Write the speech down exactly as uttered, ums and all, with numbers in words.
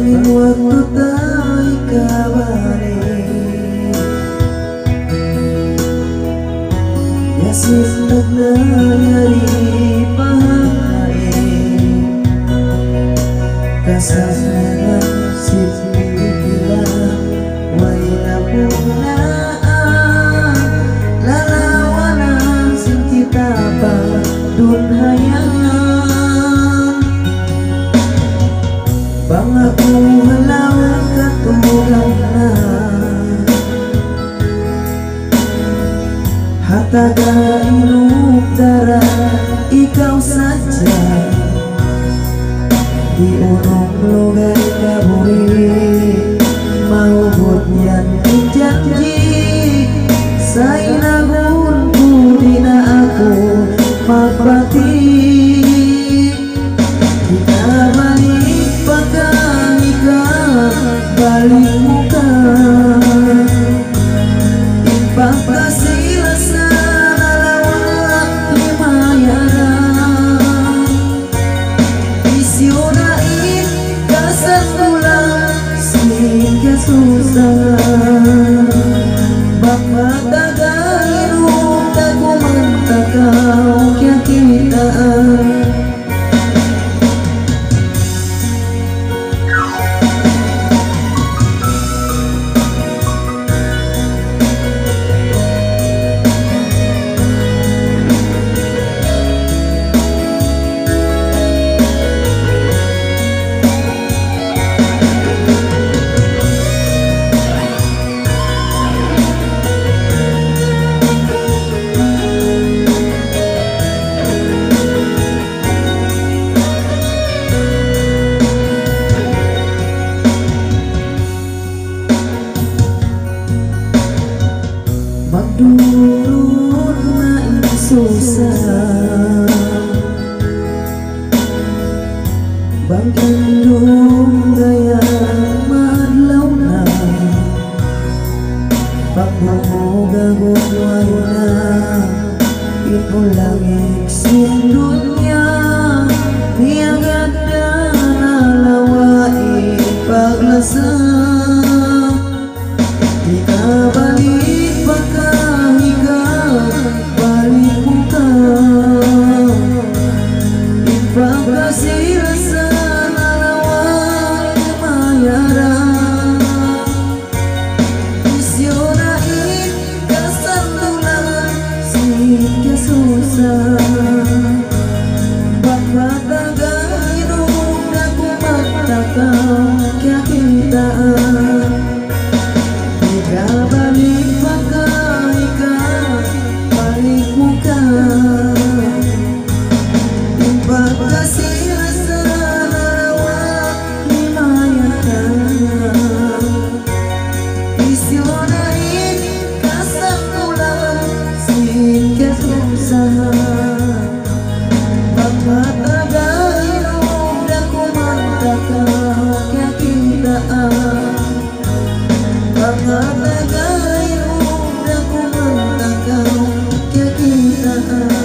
Waktu ta ikabalik, ya sin tagna' yari pa hangin. Kasannyangan sin pikilan, way na punaan, lalawanan sin kita pa dunya yan. Bang aku ha lawm katugang na, ha taga Inuk Dara ikaw sadja. Di' unu lugay kaburi, mahubud yan in janji'. Sa' in agun ku di' na aku magbati'. Ikabalik pa kan, ikabalik mu kan. In pagkasi-lasa nalawa' himayaran. Hisiyu na in kasanggulan sin kasusahan. Bang mataga inuk da kuman ta kaw kiyakitaan. Magdurun na in susa, bang indung gaya madlaw na. Pagmumuga gumuway na in ulangik sin dunya, miyagad da nalawa' in paglasa. Ikabalik pa kan, ikabalik mu kan. In pagkasi-lasa nalawa' himayaran. Hisiyu na in kasanggulan sin kasusahan. Bang mataga inuk da kuman ta kaw kiyakitaan. Ikabalik pa kan, ikabalik mu kan. In pagkasi-lasa nalawa' himayaran. Hisiyu na in kasanggulan sin kasusahan. Bang mataga inuk da kuman ta kaw kiyakitaan. Bang mataga inuk da kuman ta kaw kiyakitaan.